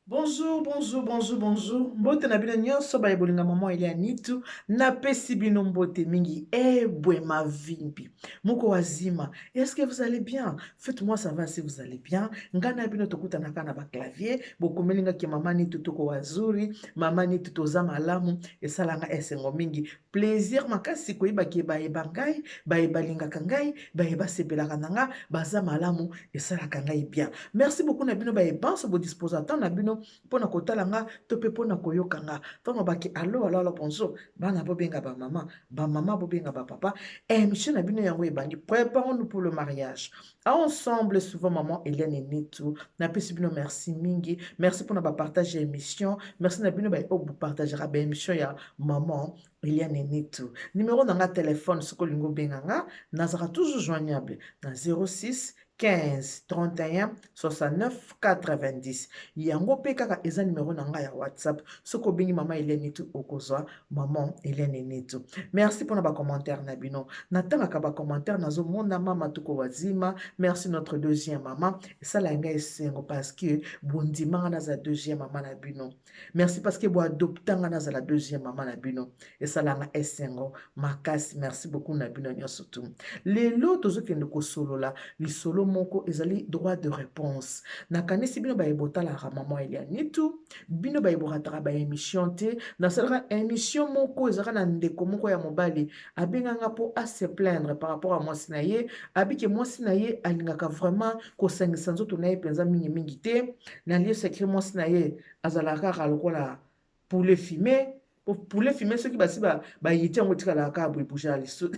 Bonjour, bonjour, bonjour, bonjour. Mbote na bino nyonso baye bolinga maman Elia Nitu. Napesi bino mbote mingi. Ebwe mavimbi. Moko wazima. Est-ce que vous allez bien? Faites-moi savoir si vous allez bien. Nga na bino tokutanaka na ba clavier. Bokomeli nga ke maman Nitu toko wazuri. Maman Nitu toza malamu. Esalanga esengo mingi. Plaisir makasi koyeba ke baye ba ngai, baye balingaka ngai, baye basepelaka na nga, baza malamu, esalaka ngai bien. Merci beaucoup na bino baye banso bo disposa temps na bino pona kotala nga to pe pona koyoka nga. Tango baki allo allo allo bonjour, bana bobenga ba mama, ba mama bobenga ba papa. Émission na bino yango ebandi. Préparons-nous pour le mariage. Ensemble souvent maman Eliane Nitu, napesi bino merci mingi. Merci pona ba partage ya émission. Merci na bino baye oyo bo partagera ba émission ya maman Eliane Nitu. Numéro na nga téléphone soki olingi obenga nga, nazalaka toujours joignable na 06 15 31 69 90. Yango pe kaka eza numéro na nga ya WhatsApp. Soki obengi mama Eliane Nitu okozwa maman Eliane Nitu. Merci pona ba commentaire na bino. Natangaka ba commentaire nazo mona mama tuko wazima. Merci notre deuxième maman. Esala nga esengo parce que bondima nga naza deuxième maman na bino. Merci parce que bo adopta nga nazala deuxième maman na bino. Esala nga esengo makasi. Merci beaucoup na bino nyonso tu. Lelo tozokende kosolola lisolo moko ezali droit de réponse. Nakanisi bino baye botalaka maman Eliane Nitu, bino baye borataka ba émission te. Nasalaka émission moko ezalaka na ndeko moko ya mobali abenga nga po a se plaindre par rapport à mwasi na ye, abike mwasi na ye alingaka vraiment kosangisa nzoto na ye mpenza mingi mingi te. Na lieu sacré mwasi na ye azalaka kaka lokola poulet fumé. Po poulet fumé soki basi bayiti yango etikalaka kaka boye bouge ya lisu.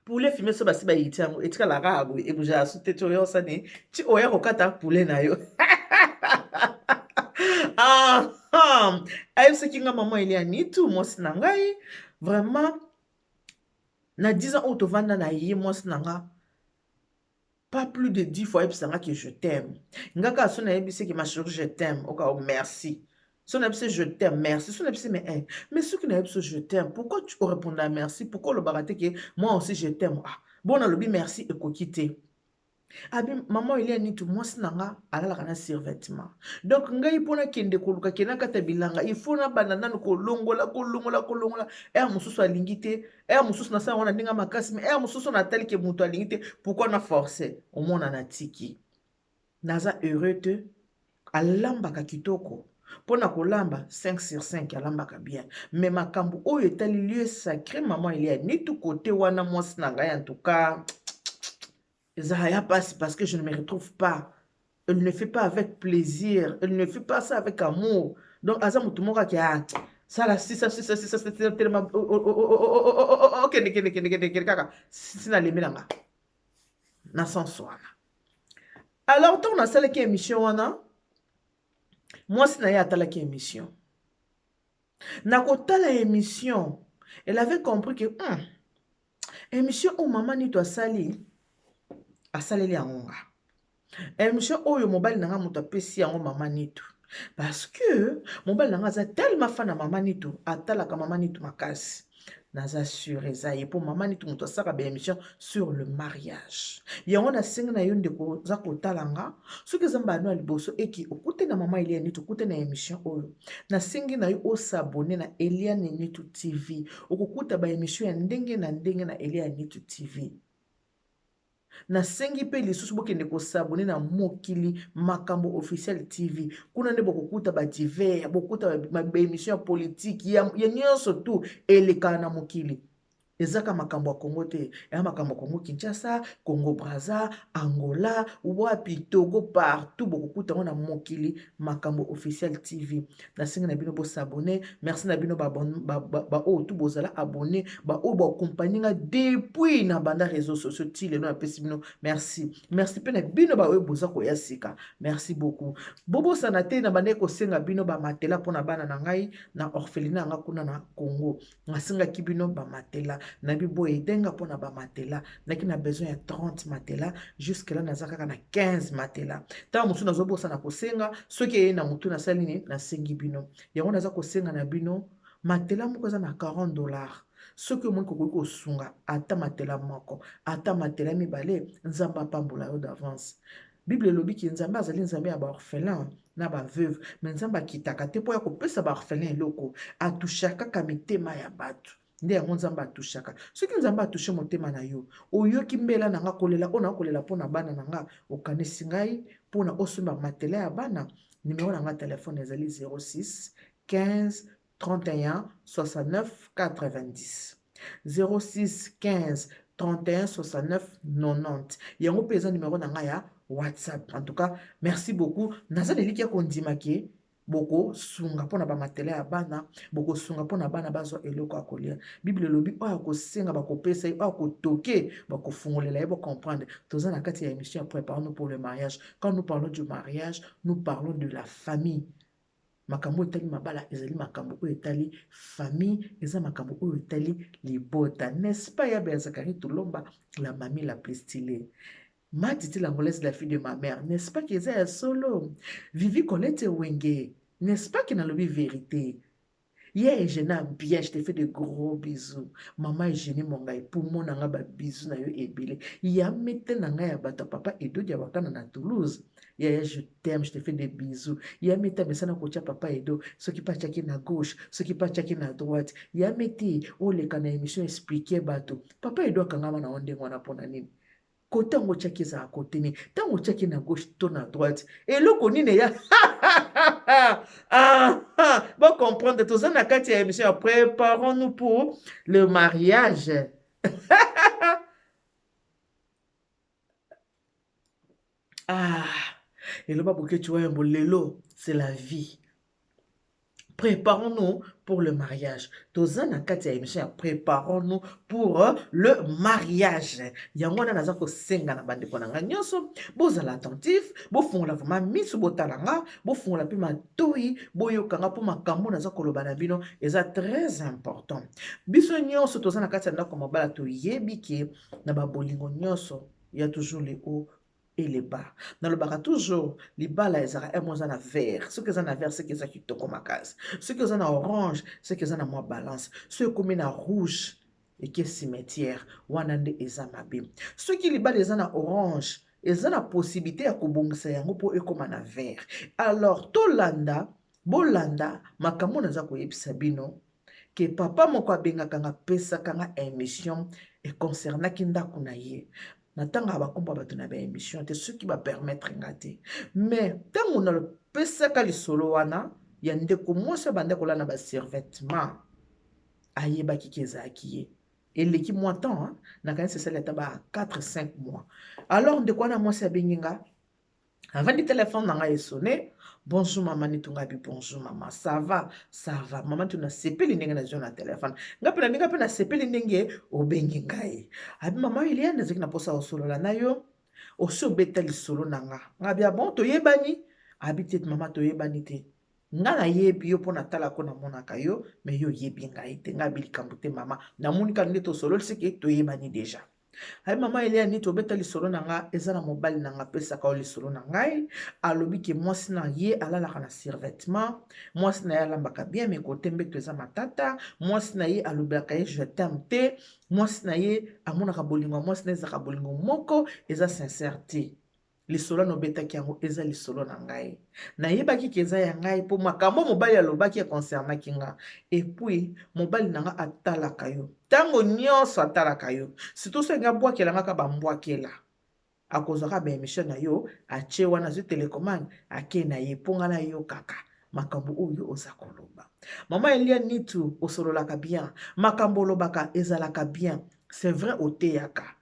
Poulet fumé soki basi bayiti yango etikalaka kaka boye ebouge ya lisu te, ti oya osani ti oya kokata poulet na yo. Ayebisaki nga maman Elia Nitu mwasi na ngai vraiment na 10 ans oyo tovanda na ye mwasi na nga pas plus de 10 fois ayebisa nga que je t'aime. Nga kaka so nayebisi ke ma chérie je t'aime, oka oh, merci. So nayebisi je t'aime, merci. So nayebisi mais eh, mais soki nayebisi je t'aime, pourquoi tu répondre à merci? Pourquoi olobaka te ke moi aussi je t'aime? Ah, bon nalobi merci ekoki te. Abi maman Elia Nitu mwasi na nga alalaka na survêtement. Donc ngai mpo nakende koluka ke nakata bilanga, il faut nabanda nanu kolongola kolongola kolongola. Heure mosusu alingi te, heure mosusu nasala yango na ndenge makasi, mais heure mosusu natali ke moto alingi te, pourquoi na forcer? Omona natiki. Naza heureux te, alambaka kitoko. Mpo na kolamba 5 sur 5 alambaka bien. Mais makambo oyo etali lieu sacré maman Elia Nitu côté wana mwasi na ngai en tout cas ezala ya pasi parce que je ne me retrouve pas. Elle ne fait pas avec plaisir, elle ne fait pas ça avec amour. Donc aza mutu moko ake ah sala sisa sisa sisa sisa telema okende kende kende kende kende kaka sisi na lembi na nga na sens wana. Alors ntango nasalaki émission wana, mwasi na ye atalaki émission. Na kotala émission, elle avait compris que émission oyo mama Nitu asali, asaleli yango nga. Émission oyo mobali na nga moto apesi yango mama Nitu. Parce que mobali na nga aza tellement fan na mama Nitu, atalaka mama Nitu makasi. Naza sûr eza ye po mama Nitu moto asalaka ba émission sur le mariage. Yango nasengi na yo ndeko oza kotala nga, soki eza mbano ya liboso eki okute na mama Eliane Nitu, okute na émission oyo, nasengi na yo osabone na Eliane Nitu TV. Okokuta ba émission ya ndenge na ndenge na Eliane Nitu TV. Nasengi pe lisusu bokende kosabone na Mokili Makambo Officiel TV. Kuna nde bokokuta ba divers, bokokuta ba émission ya politique, ya nyonso tout elekaka na mokili. Ezaka makambo ya Congo te, ya makambo ya Congo Kinshasa, Congo Brazza, Angola, wapi, Togo, partout bokokuta yango na Mokili Makambo Officiel TV. Nasengi na bino bosabone. Merci na bino ba oyo tout bozala abonné, ba oyo ba accompagner nga depuis na banda réseaux sociaux ti lelo, napesi bino merci. Merci pe na bino ba oyo boza koya sika. Merci beaucoup. Bobosana te na banda kosenga bino ba matela pona bana na ngai na orphelinat nga kuna na Congo. Nasengaki bino ba matela na biboye edenga pona ba matela, naki na besoin ya 30 matela, jusque là naza kaka na 15 matela. Tango mosusu nazobosana kosenga, soki eye na mutu nasali nini, nasengi bino. Yango naza kosenga na bino matela moko eza na 40 dollars. Soki omoni kokoki kosunga ata matela moko, ata matela mibale, Nzambe apambola yo d'avance. Bible elobi ke Nzambe azali Nzambe ya ba orphelins na ba veuves, mais Nzambe akitaka te mpo ya kopesa ba orphelins eloko, atouchaka kaka mitema ya bato. Nde yango Nzambe atouchaka. Soki Nzambe atouche motema na yo, oyoki mbela na nga, kolela oyo nakolela mpo na bana na nga, okanisi ngai mpo na osomba matela ya bana, numero na nga telefone ezali 06 15 31 69 90. 06 15 31 69 90. Yango mpe eza numero na nga ya WhatsApp. En tout cas, merci beaucoup. Naza na elikya kondima ke bokosunga mpo na bamatela ya bana, bokosunga mpo na bana bazwa eloko ya kolia. Bible elobi oyo akosenga bakopesa ye, oyo akotoke bakofungolela ye. Bocomprendre, toza na kati ya émission ya Préparons-nous pour le mariage. Quand nous parlons du mariage, nous parlons de la famille. Makambo oyo etali mabala ezali makambo oyo etali famille, eza makambo oyo etali libota, n'est-ce pas? Yabe ya Zakari Tulomba, la mamie la plus stylée. Matiti l'angolaise, la fille de ma mère, n'est-ce pas que eza ya solo? Vivi Colette Wenge, n'est-ce pas que nalobi vérité? Yeah, Eugénie bien, je te fais de gros bisous. Maman Eugénie Mongai, pour mon nga ba bisous na yo ebele. Ya mete na nga ya bato papa Edo Diawakana na Toulouse. Yaya, je t'aime, je te fais des bisous. Ya mete mesana kotia papa Edo, soki pa tiaki na gauche, soki pa tiaki na droite. Ya mete oleka na émission expliquer bato. Papa Edo akangama na ndenge wana pona nini? Kote yango otiaki ezala kote nini? Ntango otiaki na gauche to na droite, eloko nini eya? Ah, bo comprendre, toza na kati ya émission ya Préparons-nous pour le mariage. Ah, eloba Boketshu Wayambo, lelo c'est la vie. Préparons-nous pour le mariage. Toza na kati ya émission ya Préparons-nous pour le mariage. Yango wana naza kosenga na bandeko na ngai nyonso, bozala attentif, bofungola vraiment miso, botala nga, bofungola mpe matoi, boyoka nga, mpo makambo naza koloba na bino eza très important. Biso nyonso toza na kati ya ndako ya mabala, toyebi ke na babolingo nyonso ya toujours le haut et le bas. Nalobaka toujours, libala ezalaka un oza na vert. Soki eza na vert, soki eza kitoko makasi. Soki eza na orange, soki eza na mwa balance. Soki ekomi na rouge, eke cimetière, wana nde eza mabe. Soki libala eza na orange, eza na possibilité ya kobongisa yango mpo ekóma na vert. Alors tolanda, bolanda makambo naza koyebisa bino ke papa moko abengaka nga, apesaka nga émission econcernaki ndako na ye. Natangaka bakombo ya bato na baémission te soki bapermettre nga te, mais ntango napesaka lisolo wana ya ndeko mwasi abanda kolala na basurvêtement, ayebaki ke ezalaki ye. Eleki mwa temps, nakanisi esali ata ba 4 5 mois. Alors ndeko wana mwasi abengi nga, avandi, telefone na ngai esonne. "Bonjour mama Nitu." Ngai: "Bonjour mama, ça va?" "Ça va, mama Nitu, nasepeli ndenge nazwi na telefone." Ngai mpe nabi: "Ngai mpe nasepeli ndenge obengi ngai." Abi: "Mama Eliane, nazalaki na mposa kosolola na yo, osi obeta lisolo na nga." Ngai bia: "Bon, toyebani?" Abi: "Te mama, toyebani te. Nga nayebi yo mpo natalako, namonaka yo, mais yo oyebi ngai te." Ngai abi: "Likambo te mama, namoni kaka nde tosololi, seke toyebani déjà." Ayi: "Mama Eliane, nini tobeta lisolo na nga, eza na mobali na nga apesaka yo lisolo na ngai. Alobi ke mwasi na ye alalaka na survêtement, mwasi na ye alambaka bien, mais kote mbeto eza matata, mwasi na ye alobelaka ye je t'aime te, mwasi na ye amonaka bolingo ya mwasi na ye ezalaka bolingo moko eza sincère te. Lisolo wana obetaki yango eza lisolo na ngai. Nayebaki ke eza ya ngai mpo makambo mobali alobaki econcernaki nga. Et puis mobali na nga atalaka yo ntango nyonso, atalaka yo surtout soki abwakela nga kaka bambwakela, akozwaka baémission na yo, atie wana, azwi télécommande, ake na ye mpo nga nayokaka makambo oyo oza koloba. Mama Eliane Nitu, osololaka bien, makambo olobaka ezalaka bien, c'est vrai, oteyaka,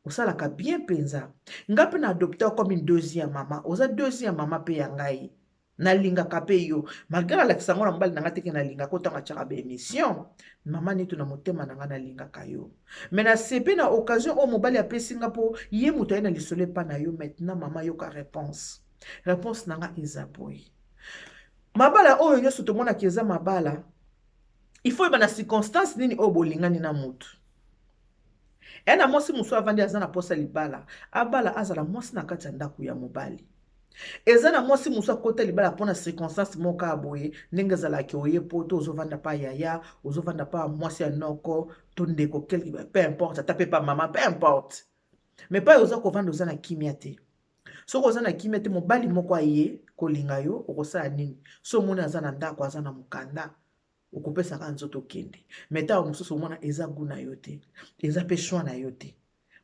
osalaka bien mpenza. Nga mpe na adopte comme une deuxième mama, oza deuxième mama mpe ya ngai. Nalingaka mpe yo, malgré nalakisa yango na mobali na nga teke nalingaka otanga atiaka baémission. Mama Nitu, na motema na nga nalingaka yo, mais nasepe na occasion oyo mobali apesi nga mpo ye moto aye na lisolo epa na yo. Maintenant mama, yoka réponse. Réponse na nga eza boye: mabala oyo nyonso tomonaka eza mabala, il faut yeba na circonstance nini oyo bolingani na motu. E na mwasi mosusu avandi, aza na posa libala, abala, azala mwasi na kati ya ndako ya mobali. Eza na mwasi mosusu akota libala mpo na circonstance moko kaka boye, ndenge ezalaki oye poto, ozovanda pa yaya, ozovanda pa mwasi ya noko to ndeko, quelque peu importe, ata pe pa mama, peu importe, mais pa oza kovanda oza na kimia te. Soki oza na kimia te, mobali moko aye kolinga yo, okosala nini? So omoni aza na ndako, aza na mokanda, okopesaka nzoto okende. Mais ntango mosusu omona eza goût na yo te, eza pe choix na yo te,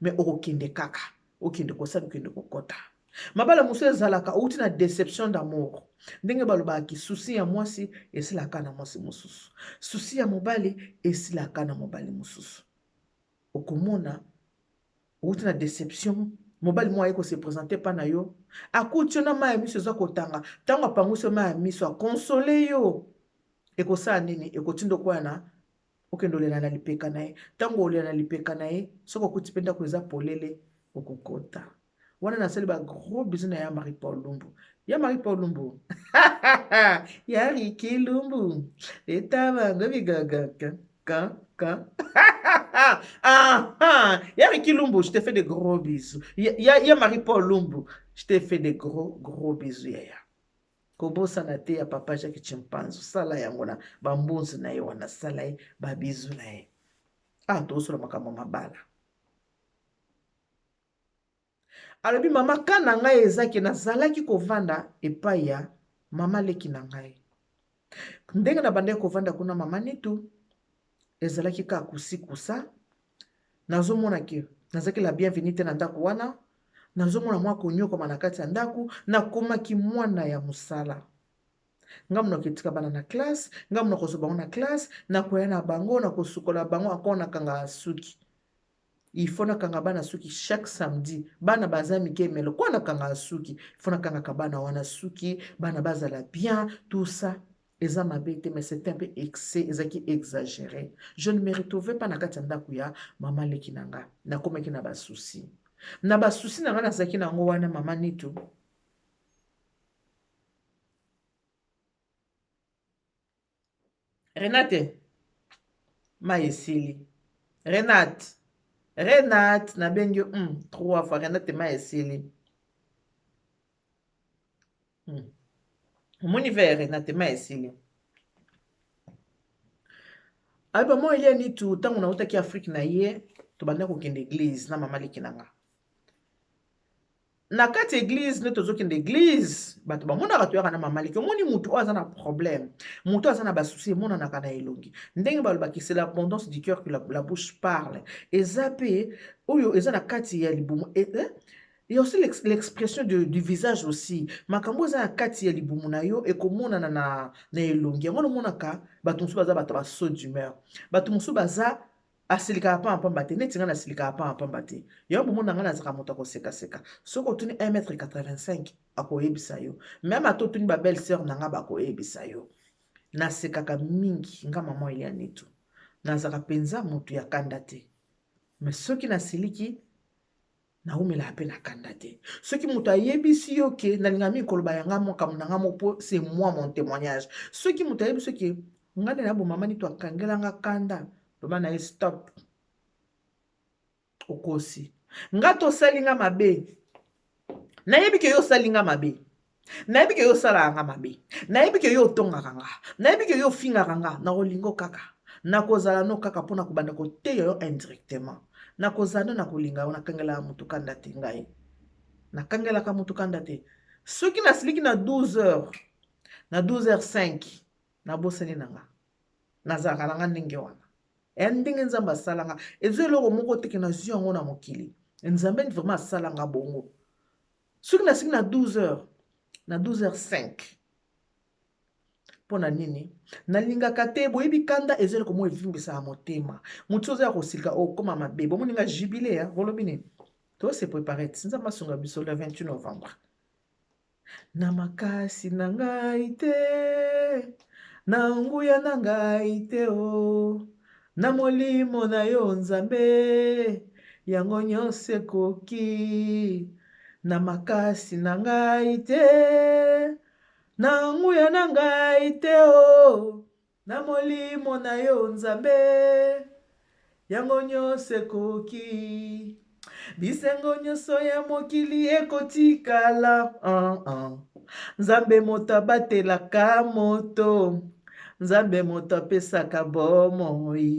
mais okokende kaka, okende kosala, okende kokota. Mabala mosusu ezalaka outi na déception d'amour, ndenge balobaka ki souci ya mwasi esilaka na mwasi mosusu, souci ya mobali esilaka na mobali mosusu. Okomona outi na déception, mobali moko aye ko se présenter pa na yo, akuti yo na mai ya miso eza kotanga, ntango apangusi yo mai ya miso, akonsole yo, ekosala nini? Ekotinda okwaya na okende olela na lipeka na ye. Ntango olela na lipeka na ye, soki okuti mpe ndako eza polele, okokota wana. Nasali ba gros bisous na ya Marie Paul Lumbu, ya Marie Paul Lumbu, ya Riki Lumbu, etabango bigaga kan kan. Ah, ah, ya Riki Lumbu, je te fais de gros bisous. Ya Marie Paul Lumbu, je te fais de gros gros bisous yaya. Kobosana te ya papa Jacques Chimpanzu, sala yango na bambunzu na ye wana, sala ye babizu na ye. Ah, tozosola makambo mabala. Alobi mama ka na ngai ezaki nazalaki kovanda epai ya mama leki na ngai. Ndenge na bandaki kovanda kuna, mama Nitu, ezalaki kaka kusikusa. Nazomona ke nazalaki la bienvenue te na ndako wana, nazomona mwa konyokoma na kati ya ndako, nakomaki mwana ya mosala. Nga monoko etika bana na classe, nga monoko kozwa bango na classe, nakoya na bango, nakosukola bango, encore nakangaka suki. Il faut nakanga bana suki chaque samedi. Bana baza mike, mais lokola nakangaka suki, il faut nakangaka bana wana suki, bana bazala bien, tout ça. Eza mabe te, mais c'était un peu excès, ezalaki exagéré. Je ne me retrouvais pas na kati ya ndako ya mama leki na nga. Nakomaki na basusi. Na basusi na nga nazalaki nango wana, mama Nitu. Renate, mai esili. Renate, Renate, nabengi yo trois fois. Renate, mai esili. Omoni ve Renate, mai esili. Ayeba mo Elia Nitu, ntango nautaki Afrique na ye, tobanda kokende église na mama leki na nga. Na kati église nde tozokende église, bato bamonaka toyaka na mama leki. Omoni mutu oyo aza na problème, mutu oyo aza na basusi emonanaka na elongi. Ndenge balobaki, c'est l'abondance du cœur que la bouche parle. Eza pe oyo eza na kati ya libumu. Il y a aussi l'expression du visage aussi. Makambo eza na kati ya libumu na yo ekomonana na elongi. Yango omonaka bato mosusu baza bato ba saut d'humeur. Bato mosusu baza asilikaka pamba pamba te, neti nga nasilikaka pamba pamba te. Yango bomona nga nazalaka moto akosekaseka. Soki otuni 1m85 akoyebisa yo. Même ata otuni ba belle sœur na nga bakoyebisa yo. Nasekaka mingi nga mama Elia Nitu. Nazalaka mpenza moto ya kanda te. Mais soki nasiliki, naumelaka mpe na kanda te. Soki moto ayebisi yo ke nalinga mingi koloba yanga makambo na nga moko, po c'est moi mon témoignage. Soki moto ayebisi yo ke nga nde nabo mama Nitu akangelanga kanda, loba na ye stop, okosi. Nga tosali nga mabe, nayebi ke yo osali nga mabe, nayebi ke yo osalaka nga mabe, nayebi ke yo otongaka nga, nayebi ke yo ofingaka nga, nakolingo kaka, nakozala no kaka mpona kobanda koteya yo indirectement. Nakozala no nakolinga yo, nakangelaka motu kanda te. Ngai nakangelaka motu kanda te. Soki nasiliki na 12 heures, na 12 heures 5 nabosani na nga, nazalaka na nga ndenge wana. Ya ndenge Nzambe asalanga, eza eloko moko teke nazwi yango na mokili. Nzambe vraiment asalanga bongo. Soki nasiki na 12 heures, na 12 heures 5. Mpo na nini nalingaka te? Boyebi kanda eza eloko moko evimbisaka motema. Motu oza ya kosilika, okóma mabe. Bomoni nga jubilé ya bolobi nini? Tose prépare ti Nzambe asunga biso le 28 novembre. Na makasi na ngai te, na nguya na ngai te, o na molimo na yo Nzambe, yango nyonso ekoki. Na makasi na ngai te, na nguya na ngai te, o na molimo na yo Nzambe, yango nyonso ekoki. Bisengo nyonso ya mokili ekotikala. Nzambe moto abatelaka moto, Nzambe moto apesaka bomoi.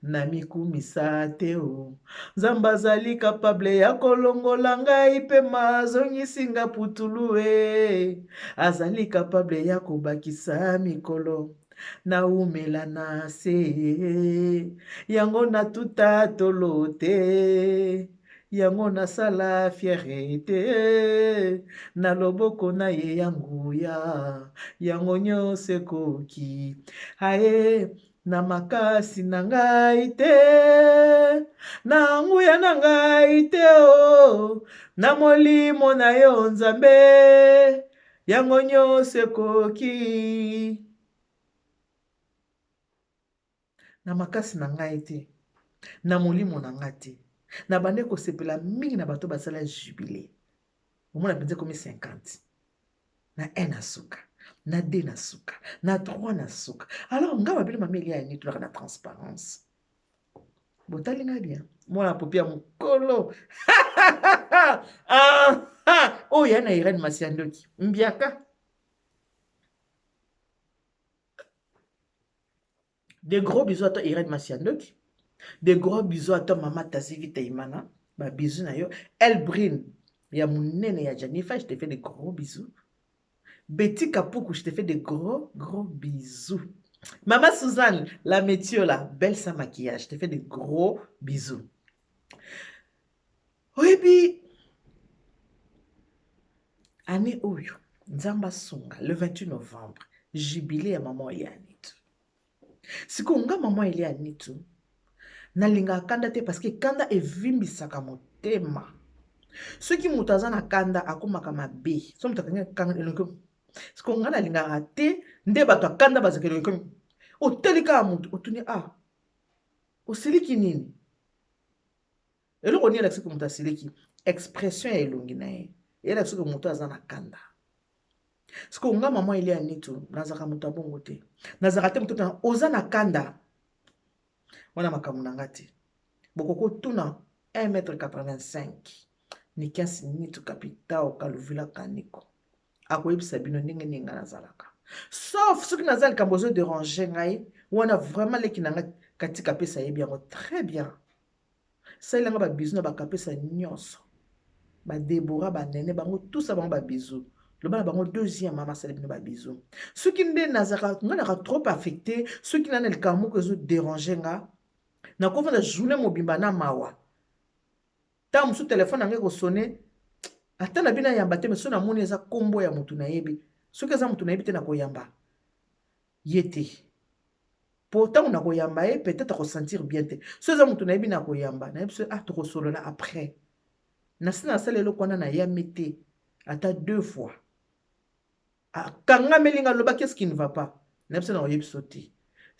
Namikumisa te o. Nzambe azali capable ya kolongola ngai pema azongisi nga putulu e. Azali capable ya kobakisa mikolo naumela na se. Yango natuta tolo te, yango nasala fiere te. Na loboko na ye ya nguya, yango nyonso ekoki. Aye, na makasi na ngai te, na nguya na ngai te o, na molimo na yo Nzambe, yango nyonso ekoki. Na makasi na ngai te, na molimo na ngai te. Na bande kosepela mingi na bato basala jubilé. Omona mpenza ekomi 50. Na 1 na suka, na 2 na suka, na 3 na suka. Alors nga babino mama Elia ya nitulaka na transparence. Botali nga bien. Mwana popi ya mokolo. Ah, ah. Oyo ya na Irène Masiandoki. Mbiaka. De gros bisous à toi Irène Masiandoki. De gros bisous à toi Mama Tazivi Taimana. Ba bisous na yo. El Brine ya munene ya Janifa, je te fais de gros bisous. Betty Kapuku, je te fais de gros gros bisous. Maman Suzanne, la métiola, belle sans maquillage, je te fais de gros bisous. Oyebi année oyo Nzambe asunga le 28 novembre jubilé ya maman Elia Nitu. Sikoyo nga maman Elia Nitu nalingaka kanda te parce que kanda evimbisaka motema. Soki moto aza na kanda akomaka mabe. Soki moto akangi kanda elongi, sikoyo nga nalingaka te nde bato ya kanda bazalaka elongi oteli kaka moto otuni ah osiliki nini? Eloko nini elakisi ke moto asiliki? Expression ya elongi na ye elakisi ke moto aza na kanda. Sikoyo nga mama Elia Nitu nazalaka moto ya bongo te. Nazalaka te moto na oza na kanda. Wana makambo na nga te. Bokoko tuna 1m85 Nikias Nitu Kapitao Kaluvila Kaniko. Akoyebisa bino ndenge nini nga nazalaka. Sauf soki naza likambo ozo déranger ngai, wana vraiment leki na nga Katika pesa yebi yango très bien. Salela nga ba bisous na ba kapesa nyonso. Ba Deborah, ba Nene, bango tous bango ba bisous. Loba na bango deuxième mama sala bino ba bisous. Soki nde nazaka nga naka trop affecté, soki na na likambo moko ezo déranger nga, nakofanda journée mobimba na mawa. Tango mosusu telefone na nga ekosone, ata na bino ayamba te, mais soki namoni eza kombo ya motu nayebi. Soki eza motu nayebi te nakoyamba ye te. Po tango nakoyamba ye peut-être ako sentir bien te. Soki eza motu nayebi nakoyamba, nayebi soki ah tokosolola après. Nasi nasala eloko wana nayambi te ata 2 fois. Akangameli nga aloba qu'est-ce qui ne va pas? Nayebi soki nakoyebi so te.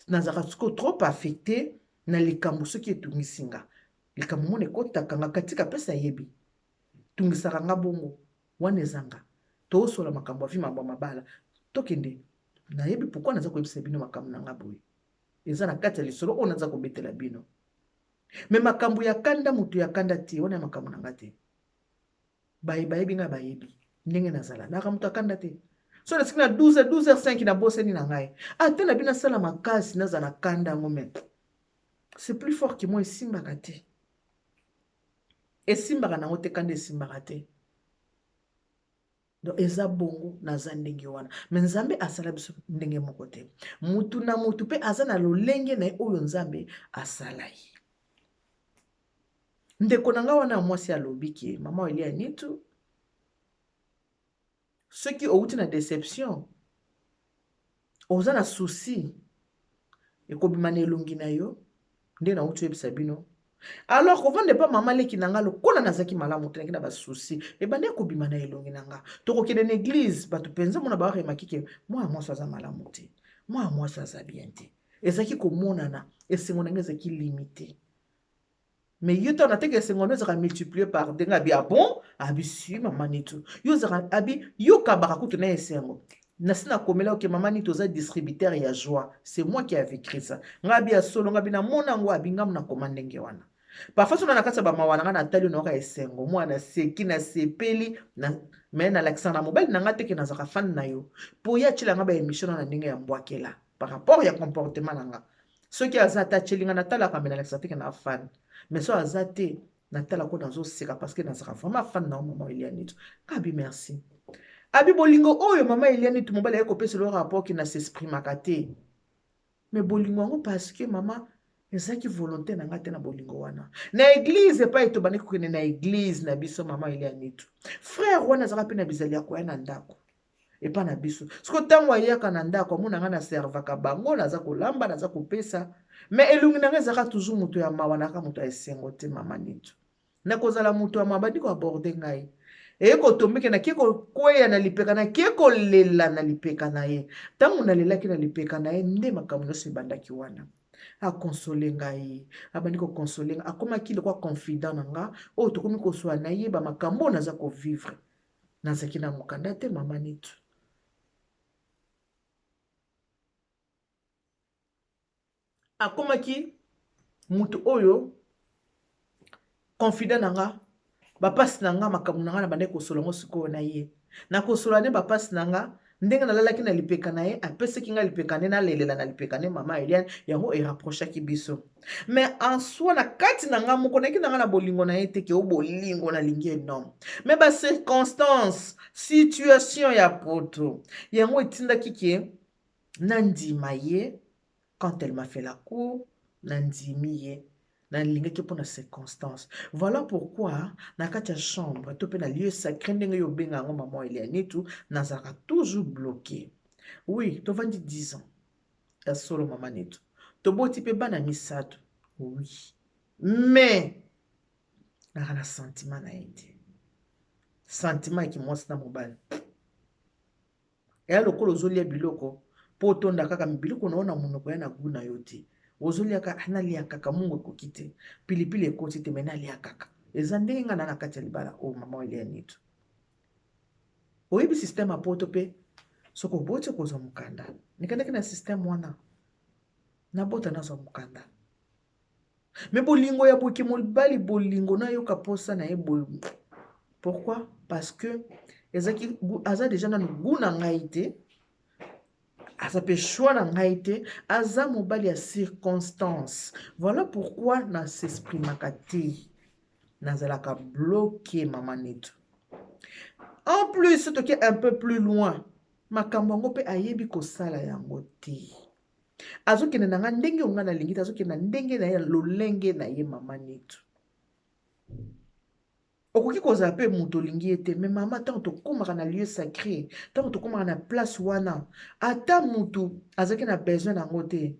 Nazalaka sikoyo trop affecté na likambo soki etungisi nga. Likambo mona ekotaka nga katika pesa yebi. Tungisaka nga bongo. Wana eza nga. Tosola makambo ya vie makambo ya mabala. Tokende. Nayebi pourquoi naza koyebisa bino makambo na nga boye. Eza na kati ya lisolo oyo naza kobetela bino. Mais makambo ya kanda moto ya kanda te, wana ya makambo na nga te. Baye bayebi nga bayebi ndenge nazala. Naka moto ya kanda te. So nasiki na 12 12 h 5 na bosani na ngai. Ata na bino nasala makasi nazala na kanda yango mais c'est plus fort que moi, esimbaka te. Esimbaka nango te, kanda esimbaka te. Donc eza bongo naza ndenge wana. Mais Nzambe asala biso ndenge moko te. Mutu na mutu pe aza na lolenge na ye oyo Nzambe asala ye. Ndeko na nga wana ya mwasi alobi ke mama Elia Nitu, soki outi na déception, oza na souci, ekobima na elongi na yo, nde nauti oyebisa bino. Alors kovanda epa mama leki na nga lokola nazalaki malamu te, naki na ba souci, ebandi ekobima na elongi na nga. Tokokende na église, bato mpenza mona ba remarquer ke mwana mwasi aza malamu te, mwana mwasi aza bien te. Ezalaki komonana, esengo na nga ezalaki limité. Mais yo ntango nateka esengo wana ezalaka multiplier par deux. Nga abi, ah bon? Abi si mama Nitu. Yo ezalaka, abi, yo kabaka kutu na esengo. Nasi nakomela oke mama Nitu oza distributeur ya joie. C'est moi qui avais écrit ça. Nga abi ya solo, nga abi namona yango, abi nga nakoma ndenge wana. Parfois soki na kati ya bamawa na ngai, natali nayoka esengo, mwana naseki, nasepeli na, mais nalakisaka na mobali na ngai te ke nazalaka fan na yo, po ye atiela nga baémission na ndenge ya mbwakela par rapport ya comportement na nga. Soki aza ata atieli nga, natalaka, mais nalakisaka te ke na fan. Mais so aza te, natala ko nazoseka parce que nazalaka vraiment fan na yo, mama Eliane. Abi merci, abi bolingo oyo mama Eliane. Tu mobali aye kopesa lo rapport ke na s'exprimaka te, mais bolingo yango, parce que mama, ezalaki volonté na ngai te na bolingo wana. Na église epai tobandaki kokende, na église na biso, mama Elianitu, frère wana azalaka mpe na bizali ya koya na ndako epai na biso. Soki ntango ayaka na ndako, amona ngai naservaka bango, naza kolamba, naza kopesa, mais elongi na ngai ezalaka toujours moto ya mawa, naka moto ya esengo te. Mama Nitu, nakozala moto ya mawa. Bandi koaborder ngai, eye kotombeke, nakie kokweya na lipeka, nakie kolela na lipeka na ye. Ntango nalelaki na lipeka na ye, nde makambo nyonso ebandaki wana. Aconsoler ngai, abandi koconsoler ngai, akomaki lokwa confident na nga oyo tokomi koswa na ye bamakambo oyo naza kovivre. Nazalaki na mokanda te, mama Nitu. Akomaki moto oyo confident na nga, bapasi na nga, makambo na nga, na bandaki kosola yango sikoyo na ye. Nakosola nde bapasi na nga ndenge nalalaki na lipeka na ye, apesaki nga lipeka nde nalelela na lipeka nde mama Eliane. Yango erapprochaki biso. Mais en soi, na kati na nga moko, nayaki na nga na bolingo na ye te, ke o bolingo nalingi ye, non. Mais bacirconstance, situation ya poto, yango etindaki ke nandima ye. Quand elle m'a fait la cour, nandimi ye, nalingaki mpona circonstance. Voilà pourquoi na kati ya chambre to mpe na lieu sacré, ndenge yo obenga yango, mama Elianitu, nazalaka toujours bloqué. Oui, tovandi 10 ans ya solo, mama Nitu, toboti mpe bana misato, oui, mais naka na sentiment na ye te. Sentiment yaki mwasi na mobali eya lokola ozolia biloko mpo otonda kaka biloko na yo na monoko ya na goût na yo te. Ozolia kaka, nalia kaka, mungu ekoki te, pilipili ekoti te, mais nalia kaka. Eza ndenge ngai na na kati ya libala oyo, mama Elianitu. Oyebi système ya poto mpe, soki oboti, okozwa mokanda. Nikendaki na système wana, nabota, nazwa mokanda. Mais bolingo ya boke mobali, bolingo nayoka mposa na ye boye. Pourquoi? Parce que ezalaki, aza déjà nanu goût na ngai te, aza mpe choix na ngai te, aza mobali ya circonstance. Voilà pourquoi nas'exprimaka te, nazalaka bloqué, mama Neto. En plus, toke un peu plus loin, makambo yango mpe ayebi kosala yango te. Azokende na nga ndenge oyo ngai nalingi te, azokende na ndenge na ye, lolenge na ye. Mama Neto, okoki kozala mpe moto olingi ye te, mais mama, ntango tokómaka na lieu sacré, ntango tokómaka na place wana, ata motu azalaki na besoin na yango te,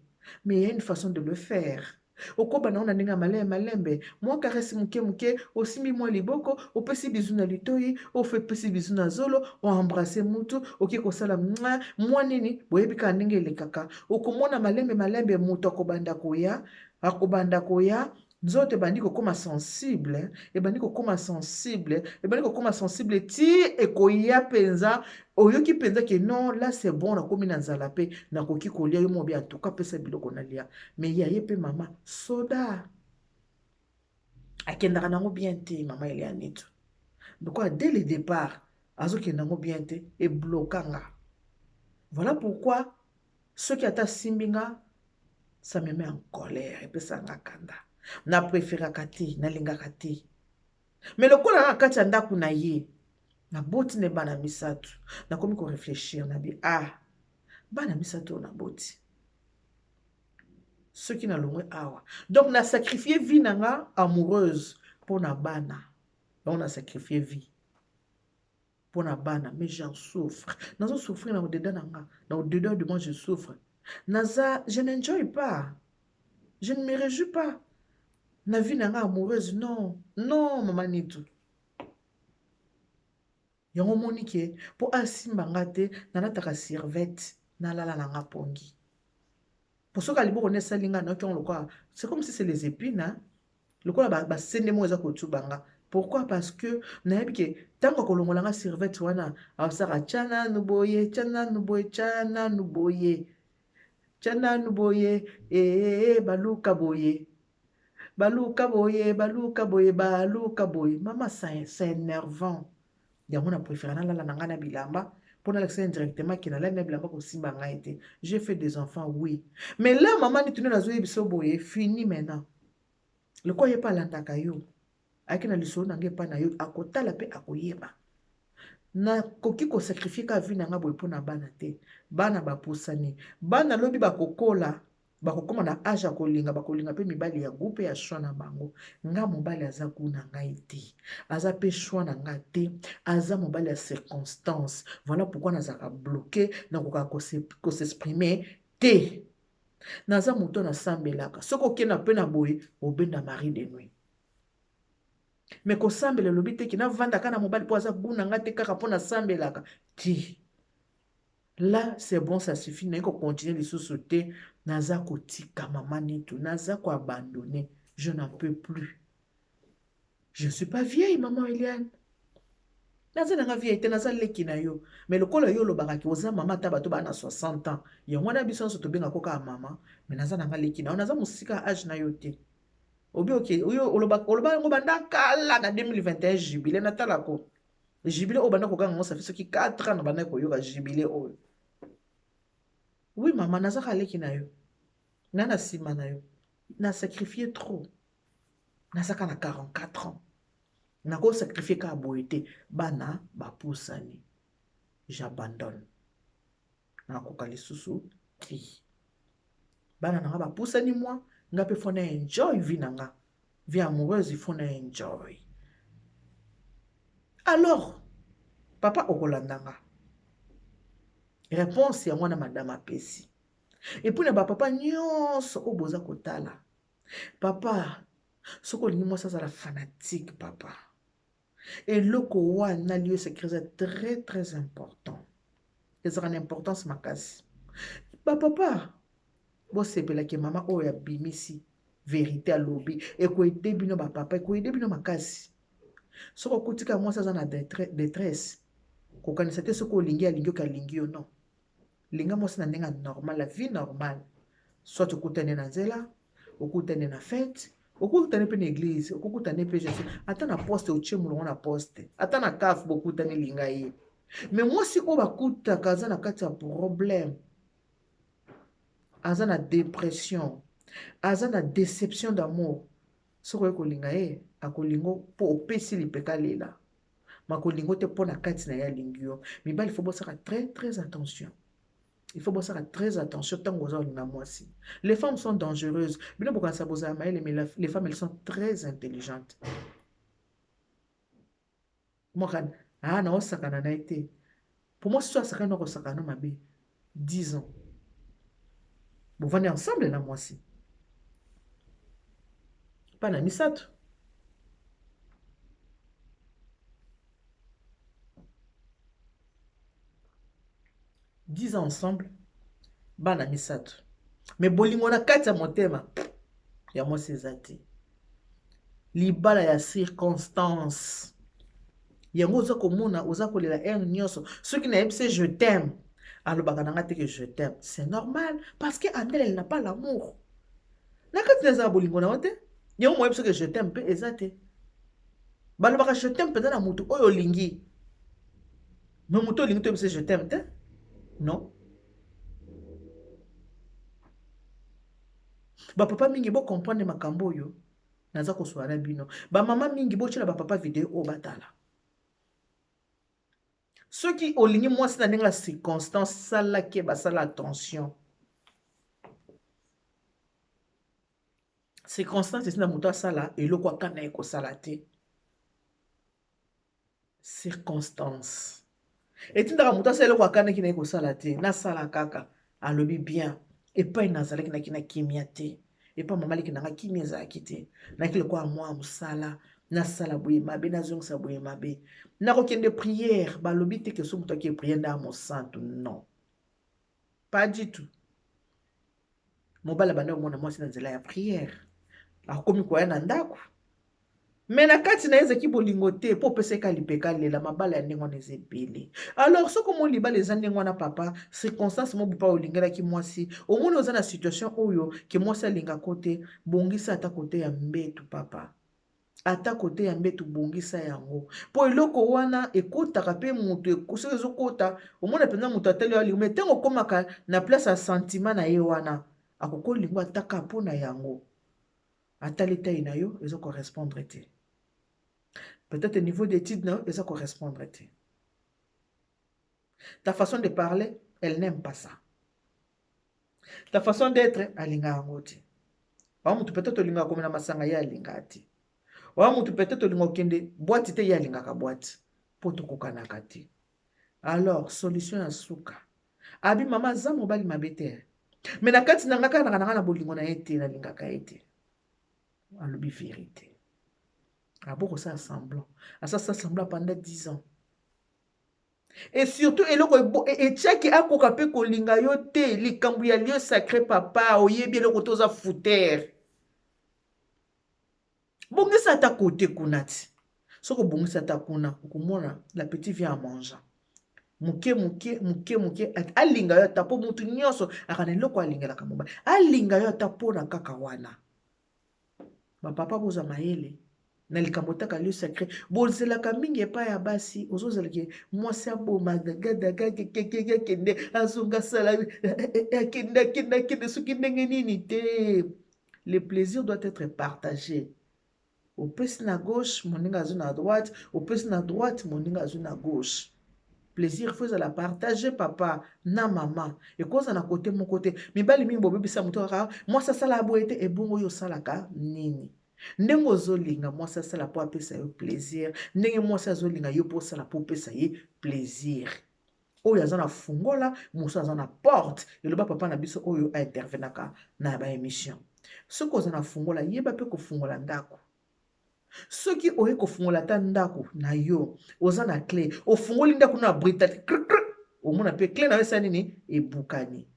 mais y a une façon de le faire. Okoba nango na ndenge ya malembe malembe, mwa caresse moke moke, osimbi mwa liboko, opesi bisou na litoi, opesi bisou na zolo, oembrasser mutu, oke kosala mwa mwa nini, boyebi kaka ndenge elekaka. Okomona malembe malembe moto akobanda koya, akobanda koya, nzoto ebandi kokóma sensible, ebandi kokóma sensible, ebandi kokóma sensible, ti ekoya mpenza oyoki mpenza ke non, là c'est bon, nakomi na nzala mpe nakoki kolia. Yo mobi, en tout cas pesa biloko nalia. Mais ya ye mpe, mama, soda akendaka nango bien te, mama Elianitu. Lokola dès le départ azokende yango bien te, ebloka nga. Voilà pourquoi soki ata asimbi nga, ça me met en colère, epesa nga kanda. Na préféraka te, nalingaka te. Mais lokola na kati ya ndako na ye, naboti ne bana misato, nakomi koréfléchir, nabi ah, bana misato oyo naboti, soki nalongwe awa, donc nasacrifier vie na nga amoureuse mpo na bana. Donc nasacrifier vie mpo na bana, mais j'en souffre, nazosouffrir na au-dedans na nga, na au-dedans de moi je souffre. Naza, je n'enjoy pas, je ne me réjouis pas na vie na nga amoureuse. Non, non, mama Nitu, yango omoni ke mpo asimba nga te, nalataka survêt, nalala na nga pongi, po soki aliboko nde esali nga, nayoki yango lokola, c'est comme si c'est les épines, lokola basende moko eza kotuba nga. Pourquoi? Parce que nayebi ke ntango akolongola nga survêt wana, asalaka tya nanu boye, tya nanu boye, tya nanu boye, tya nanu boye, ee baluka boye. Baluka boye, baluka boye, baluka boye. Mama, c'est énervant. Yango na préfère nalala na ngai na bilamba mpo nalakisa indirectement ke nalali na bilamba kosimba ngai te. J'ai fait des enfants, oui. Mais là, mama Nitu nde nazoyebisa boye, fini maintenant. Lokola ye mpe alandaka yo, ayaki na lisolo na ngai epai na yo, akotala mpe akoyeba. Nakoki kosacrifier ka vie na ngai boye mpo na bana te. Bana bapusani. Bana lobi bakokola, bakokoma na age ya kolinga, bakolinga mpe mibali ya goût mpe ya choix na bango. Nga mobali aza goût na ngai te, aza mpe choix na nga te, aza mobali ya circonstance. Voilà pourquoi nazalaka bloqué, nakokaka kosexprimer te. Naza moto nasambelaka, soki okenda mpe na boye obenda mari de nuit. Me kosambela elobi te ke navandaka na mobali mpo aza goût na nga te kaka mpo nasambelaka te. Là, c'est bon, ça suffit. Naye kocontinue lisusu te. Naza kotika mama Nitu, naza koabandonne. Je n'en peux plus. Je ne suis pas vieille, maman Eliane. Naza nanga vieille te, naza leki na yo. Mais lokola yo olobaka ke oza mama ata bato baa na 60 ans, yango wana biso nyonso tobengaka kaka mama, mais naza nanga leki na yo, naza mosika age na yo te. Obi oke, oyo oloba oloba yango banda kala na 2021 jubilé natalako. Jubilé oyo banda kokanga yango ça fait soki 4 ans na banda koyoka jubilé oyo. Oui mama, nazaka leki na yo. Na na sima na yo. Na sacrifier trop. Nazaka na 44 ans. Nako sacrifier ka boye te. Bana bapusani. J'abandonne. Nakoka lisusu te. Bana nanga bapusani mwa, nga pe faut na enjoy vie na nga. Vie amoureuse, il faut na enjoy. Alors, papa okolanda nga. Réponse yango wana madame apesi. Et puis na ba papa nyonso oyo boza kotala. Papa, soki olingi mwasi azala fanatique, papa. Eloko wana lieu secret eza très très important. Ezalaka na importance makasi. Ba papa, bosepelaki mama oyo abimisi vérité alobi, ekoede bino ba papa, ekoede bino makasi. Soki okutika mwasi aza na détresse, kokanisa te soki olingi alingi oke alingi yo, non. Linga mwasi na ndenge normal, la vie normale. Soit okutani na nzela, okutani na fête, okutani pe na église, okutani pe je sais, ata na poste otie molongo na poste, ata na caf bokutani linga ye. Mais mwasi oyo bakutaka aza na kati ya problème, aza na dépression, aza na déception d'amour. Soki oye kolinga ye, akolingo po opesi lipeka lela. Makolingo te po na kati na ye alingi yo. Mibali faut bosaka très très attention. Il faut bosaka très attention tango oza kolinga mwasi. Les femmes sont dangereuses. Bino bokanisa bozala mayele, mais les femmes elles sont très intelligentes. Mwaka, ah, na osakana na ye te. Pour moi, soki asakani na kosakana na mabe, 10 ans. Bovandi ensemble na mwasi. Bana misato. 10 ans ensemble, bana misato. Mais bolingo na kati ya motema ya mwasi eza te. Libala ya circonstance. Yango oza komona, oza kolela heure nyonso. Soki nayebisi je t'aime, alobaka na nga te que je t'aime. C'est normal parce que Andel elle n'a pas l'amour. Na kati na eza bolingo na yo te. Yango moyebi soki je t'aime pe eza te. Balobaka je t'aime mpenza na motu oyo olingi. Mais motu olingi toyebisa je t'aime te. Non. Ba papa mingi bo comprendre makambo oyo naza kosola na bino. Ba mama mingi botiela ba papa video oyo batala. Soki olingi mwasi na ndenge ya circonstance, sala keba, sala attention. Circonstance esinda moto asala eloko akana ye kosala te. Circonstance etindaka moto asala eloko akanaki na ye kosala te. Nasala kaka, alobi bien. Epai nazalaki naki na kimia te. Epai mama leki nanga kimia ezalaki te. Naki lokola mwa mosala, nasala boye mabe, nazongisa boye mabe. Nakokende prière, balobi te ke so moto ake prière nde amosantu, non. Pas du tout. Mobali abanda komona mwasi na nzela ya prière. Akomi koya na ndako. Mais na kati na ye ezalaki bolingo te, mpo opesaki ka lipeka lela. Mabala ya ndenge wana eza ebele. Alors soki omoni libala eza ndenge wana, papa, circonstance mo bopa olingelaki mwasi, omoni oza na situation oyo ke mwasi alingako te, bongisa ata kote ya mbetu, papa, ata kote ya mbetu, bongisa yango, mpo eloko wana ekotaka mpe moto. Soki ezokota, omona mpenza moto atali alingo, mais ntango okomaka na place ya sentiment na ye wana, akokolingo ataka mpo na yango. Atali taille na yo, eza correspondre te. Peut-être niveau d'étude na yo eza correspondre te. Ta façon de parler, elle n'aime pas ça. Ta façon d'être, alinga yango te. Wa mutu peut-être olingaka komela masanga, ye alingaka te. Wa mutu peut-être olinga okende boîte te, ye alingaka boîte, mpo tokokanaka te. Alors solution ya suka, abi mama aza mobali mabe te, mais na kati na nga kaka naka na bolingo na ye te, nalingaka ye te. Alobi vérité, abo kosala semblant, asasa semblant pendant 10 ans. Et surtout eloko etiaki akoka mpe kolinga yo te, likambo ya lieu sacré. Papa, oyebi eloko te, oza foutere. Bongisa ata kote kuna ti. Soki obongisi ata kuna, okomona l'appétit vient en mangeant, moke moke, moke moke, alinga yo ata mpo motu nyonso aka na eloko alingelaka mobali, alinga yo ata mpona kaka wana. Bapapa, bozwa mayele na likambo taka lieu sacré. Bozelaka mingi epai ya basi, ozozelaki mwasi aboma gagadaga kekeke, akende, azonga, sala, akende, akende, akende, soki ndenge nini te. Le plaisir doit être partagé. Opesi na gauche, moninga azwi na droite, opesi na droite, moninga azwi na gauche. Plaisir faut ezala partage, papa na mama, ekozala na kote moko te. Mibali mingi bobebisa moto kaka mwasi asala boye te. Ebongo oyo osalaka nini? Ndenge ozolinga mwasi asala mpo apesa yo plaisir, ndenge mwasi azolinga yo mpo osala mpo opesa ye plaisir. Oyo aza na fungola, mosusu aza na porte. Eloba papa na biso oyo aintervenaka na baémission, soki oza na fungola, yeba mpe kofungola ndako. Soki oye kofungola ata ndako na yo, oza na clé, ofungoli ndako na brita, omona mpe clé na yo esala nini? Ebukani.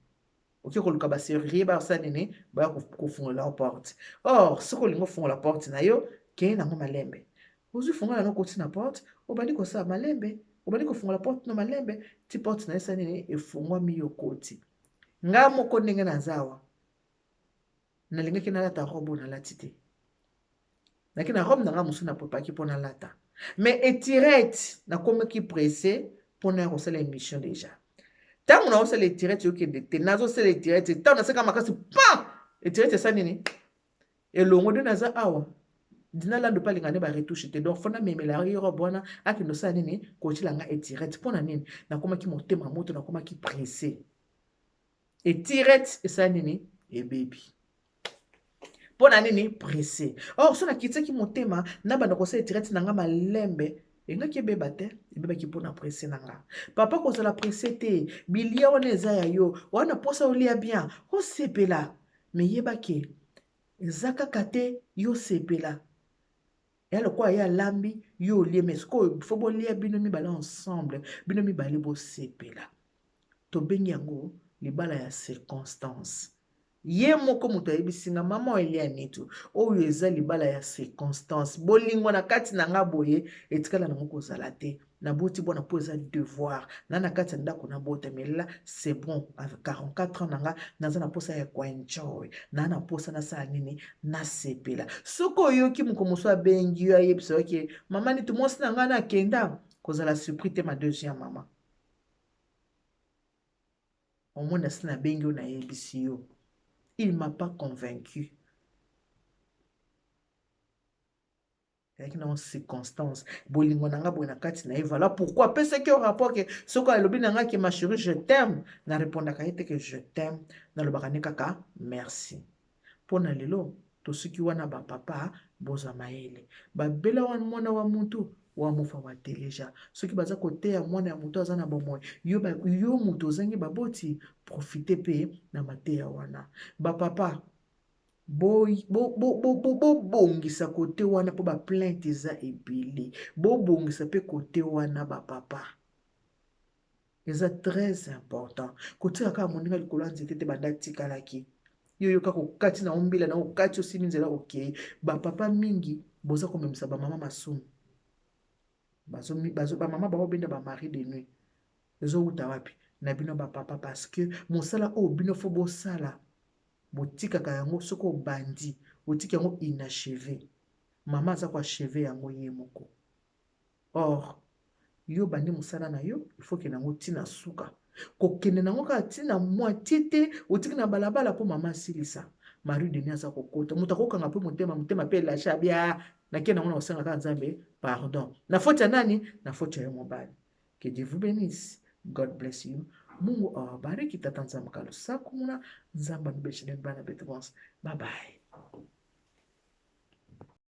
Oke koluka baserrurier, basala nini? Baya kofungola yo porte. Or soki olingi ofungola porte na yo, keye nango malembe. Ozwi fungola na okoti na porte, obandi kosala malembe, obandi kofungola porte no malembe ti porte na yo esala nini? Efungwami, yo okoti. Nga moko ndenge naza awa, nalingaki nalata robe oyo nalati te. Naki na robe na nga mosusu napopaki mpo nalata, mais etirette, nakomaki pressé mpona ya kosala émission déjà. Ntango naosala etirette, yokende te, nazosala etirette, ntango naseka makasi, pam, etirette esa nini? Elongo nde naza awa. Dina Lando mpe alinga nde baretouche te, donc faut namemela ye robe wana, akende osala nini? Kotiela nga etirette. Mpo na nini? Nakomaki motema moto, nakomaki pressé, etirette esala nini? Ebebi. Mpo na nini? Pressé. Or so nakitiaki motema, nabanda kosala etirette na nga malembe, engaki ebeba te. Ebebaki mpona pressé na nga. Papa, kozala pressé te. Bilia wana eza ya yo wana, mposa olia bien, osepela, mais yebake eza kaka te yo sepela ya lokola ye alambi, yo olie. Mais sikoyo faut bolia bino mibale ensemble, bino mibale bosepela. Tobengi yango libala ya circonstance. Ye moko moto ayebisi nga: "Mama Elia Nitu, oyo eza libala ya circonstance. Bolingo na kati na nga boye etikala nango kozala te. Naboti bwana mpo eza devoir na kati ya ndako nabotamelela. C'est bon, avec 44 ans na nga, naza na mposa ya koenjoy, na mposa nasala nini? Nasepela." Soki oyoki moko mosusu abengi yo, ayebisa yoki: "Mama Nitu, mwasi na ngai nakenda," kozala surpris te. Ma deuxième mama, omoni asi nabengi yo, nayebisi yo, il m'a pas convaincu. Ezalaki nango circonstance. Bolingo na nga boye na kati na ye, voilà pourquoi apesaki yo rapport ke soki alobi na nga ke "Ma chérie, je t'aime", narépondaka ye te ke "Je t'aime", nalobaka nde kaka "Merci". Mpo na lelo tosuki wana. Bapapa, bozwa mayele. Babela wana mwana wa mutu wa mofa wa teleja. Soki baza koteya mwana ya motu aza na bomoi, yo, yo moto ozangi baboti, profite mpe na mateya wana. Bapapa, bobongisa kote wana mpo baplainte eza ebele. Bobongisa mpe kote wana, bapapa, eza très important. Kotika kaka moninga likolo ya nzete te. Banda tikalaki yo, yo kaka okati na ombila na okati, osimi nzela, okei. Bapapa mingi Boza komemisa bamama masumu. Bamama baobenda bamari de nuit. Ezowuta wapi? Na bino bapapa, parce que mosala oyo bino fo bosala, botikaka yango. Soki obandi, otiki yango inachevé, mama aza koachever yango ye moko. Or yo bandi mosala na yo, il faut kende yango ntina suka. Kokende nango kaka ntina moitié te, otiki na balabala mpo mama asilisa. Mari de nuit aza kokota, moto akokanga mpe motema, motema mpe elache abia nakende yango na kosenga kaka Nzambe pardon. Na faute ya nani? Na faute ya yo mobali. Que Dieu vous bénisse. God bless you. Mungu awabariki. Tata Nzambe kalusaku muna Nzambe anubeshine bana betu bonse. Bye bye.